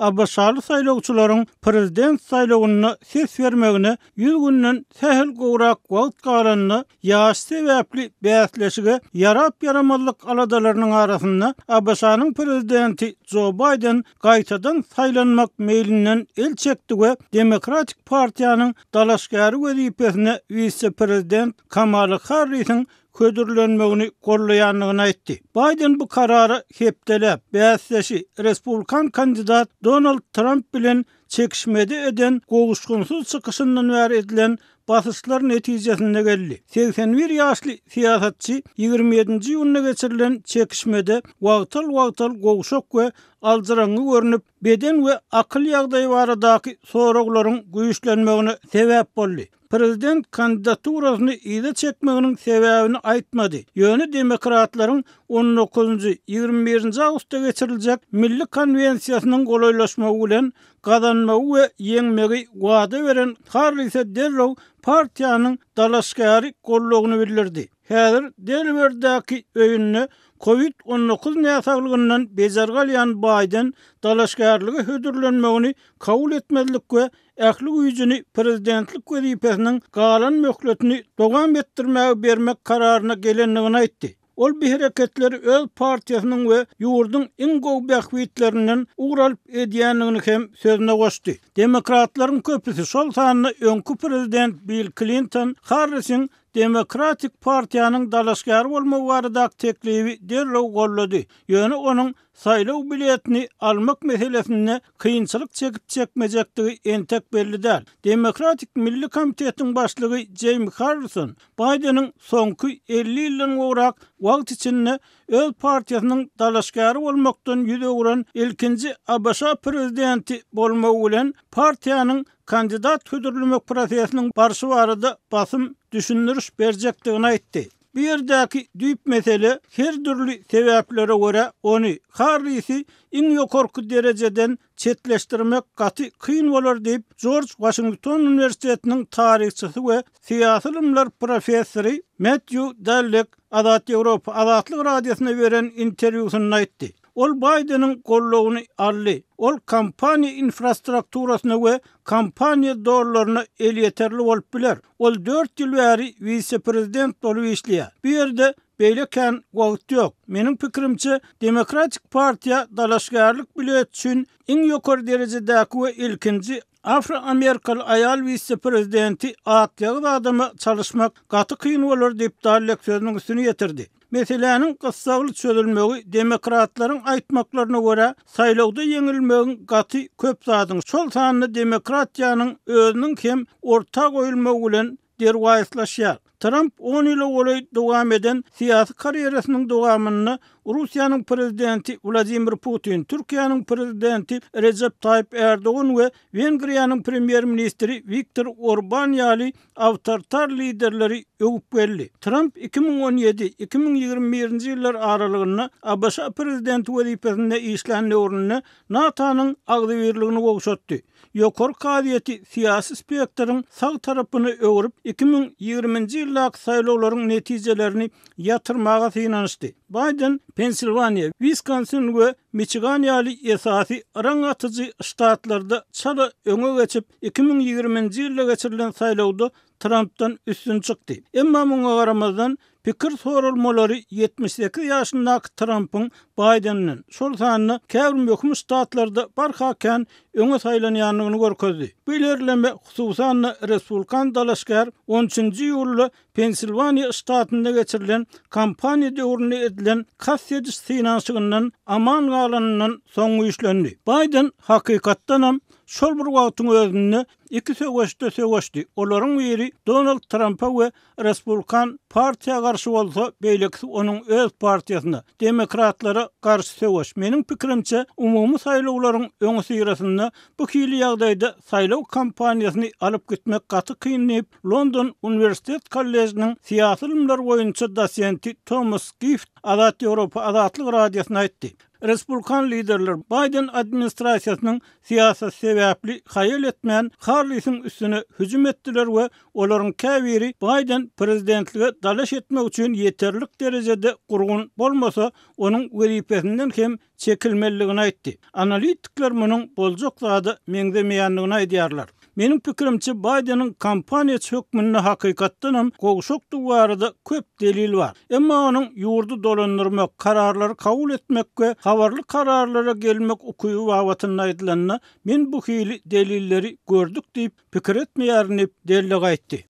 ABŞ-ly saýlawçylaryň prezident saýlawynda ses bermegine 100 günden sähel gowrak wagt galanda, ýaş sebäpli bäsleşige ýarap-ýaramazlyk aladalarynyň arasynda ABŞ-nyň prezidenti Jo Baýden gaýtadan saýlanmak meýlinden el çekdi we Demokratik partiýanyň dalaşgäri wezipesine wise-prezident Kamala Harrisiň hödürlenmegini goldaýandygyny aýtdy. Baýden bu karara hepdeläp, bäsdeşi, respublikan kandidat Donald Tramp bilen çekişmede eden gowuşgynsyz çykyşyndan bäri edilen basyşlar netijesinde geldi. 81 ýaşly syýasatçy 27-nji iýunda geçirilen çekişmede wagtal-wagtal gowşak we aljyraňňy görnüp, beden we akyl ýagdaýy baradaky soraglaryň güýçlenmegine sebäp boldy. Prezident kandidaturasyny yza çekmeginiň sebäbini aýtmady, ýöne demokratlaryň on dokuzynjy, 21 nji awgustda geçiriljek Milli konwensiýasynyň golaýlaşmagy bilen gazanmagy we ýeňmegi wada beren Harrise derrew partiýanyň dalaşgäri goldawyny bildirdi. Häzir Delwerdäki öýünde Covid 19 näsaglygyndan bejergi alýan Baýden dalaşgärlige hödürlenmegini kabul etmezlik we ähli güýjüni prezidentlik wezipesiniň galan möhletini dowam etdirmäge bermek kararyna gelendigini aýtdy. Ol bu hereketleri öz partiýasynyň we ýurduň iň gowy bähbitlerinden ugur alyp edýändigini hem sözüne goşdy. Demokratlaryň köpüsi, şol sanda öňki prezident Bill Klinton Harrisiň Demokratik partiýanyň dalaşgäri bolmagy baradaky teklibi derrew goldady, ýöne onuň saýlaw biletini almak meselesinde kynçylyk çekip-çekmejekdigi entek belli däl. Demokratik Milli komitetiň başlygy Jeými Harrison Baýdeniň soňky 50 ýyldan gowrak wagt içinde öz partiýasynyň dalaşgäri bolmakdan ýüz öwren ilkinji ABŞ prezidenti bolmagy bilen partiýanyň kandidat hödürlemek prosesiniň barşy barada basym düşündiriş berjekdigini aýtdy. Bu ýerdäki düýp mesele her dürli sebäplere görä ony, Harrisi iň ýokarky derejeden çetleşdirmek gaty kyn bolar diýip, Jorj Waşington uniwersitetiniň taryhçysy we syýasy ylymlar professory Mettýu Dallek Azat Ýewropa Azatlyk Radiosyna beren interwýusynda aýtdy. Ol Baýdeniň goldawyny aldy. Ol kampaniýa infrastrukturasyna we kampaniýa dollaryna elýeterli bolup biler. Ol dört ýyl bäri wise-prezident bolup işleýär. Bu ýerde beýle kän wagt ýok. Meniň pikirimçe, Demokratik partiýa dalaşgärlik bileti üçin iň ýokary derejedäki we ilkinji Afroamerikaly aýal wise-prezidenti akýagyz adama çalyşmak gaty kyn bolar diýip, Dallek sözüniň üstüni ýetirdi. Meseläniň gyssagly çözülmegi, demokratlaryň aýtmaklaryna görä, saýlawda ýeňilmegiň gaty köp zadyň, şol sanda demokratiýanyň özüniň hem orta goýulmagy bilen derwaýyslaşýar. Tramp on ýyla golaý dowam eden syýasy karýerasynyň dowamynda Russiýanyň prezidenti Wladimir Putin, Türkiýäniň prezidenti Rejep Taýyp Ärdogan we Wengriýanyň premýer-ministri Wiktor Orban ýaly awtoritar liderleri öwüp geldi. Tramp 2017, 2021-nji ýyllar aralygynda ABŞ prezidenti wezipesinde işlän döwründe NATO-nyň agzybirligini gowşatdy. Ýokary kazyýeti syýasy spektriň sag tarapyna öwrüp, 2020-nji ýyldaky saýlawlaryň netijelerini ýatyrmaga synanyşdy. Baýden Pensilwaniýa, Wiskonsin we Miçigan ýaly esasy yraň atyjy ştatlarda çala öňe geçip, 2020-nji ýylda geçirilen saýlawda Trampdan üstün çykdy. Emma muňa garamazdan, pikir soralmalary 78 ýaşyndaky Trampyň Baýdenden, şol sanda käbir möhüm ştatlarda barha kän öňe saýlanýandygyny görkezdi. Bu ilerleme, hususan-da, respublikan dalaşgär on üçünji iýulda Pensilwaniýa ştatynda geçirilen kampaniýa döwründe edilen kast ediş synanyşygyndan aman galanyndan soň güýçlendi. Baýden, hakykatdanam, şol bir wagtyň özünde iki söweşde söweşdi, olaryň biri Donald Trampa we Respublikan partiýa garşy bolsa, beýlekisi onuň öz partiýasyna, demokratlara garşy söweş. Meniň pikirimçe, umumy saýlawlaryň öňüsyrasynda bu hili ýagdaýda saýlaw kampaniýasyny alyp gitmek gaty kyn diýip, London uniwersitet kollejiniň syýasy ylymlar boýunça dosenti Tomas Gift Azat Ýewropa Azatlyk Radiosyna aýtdy. Respublikan liderler Baýden administrasiýasynyň syýasaty sebäpli haýal etmän Harrisiň üstüne hüjüm etdiler we olaryň käbiri Baýden prezidentlige dalaş etmek üçin ýeterlik derejede gurgun bolmasa, onuň wezipesinden hem çekilmelidigini aýtdy. Analitikler munuň boljak zada meňzemeýändigini aýdýarlar. Meniň pikirimçe, Baýdeniň kampaniýaçy hökmünde hakykatdanam gowşakdygy barada köp delil bar. Emma onuň ýurdy dolandyrmak, kararlary kabul etmek we habarly kararlara gelmek ukyby babatynda aýdylanda, men bu hili delilleri gördük diýip pikir etmeýärin diýip, Dellek aýtdy.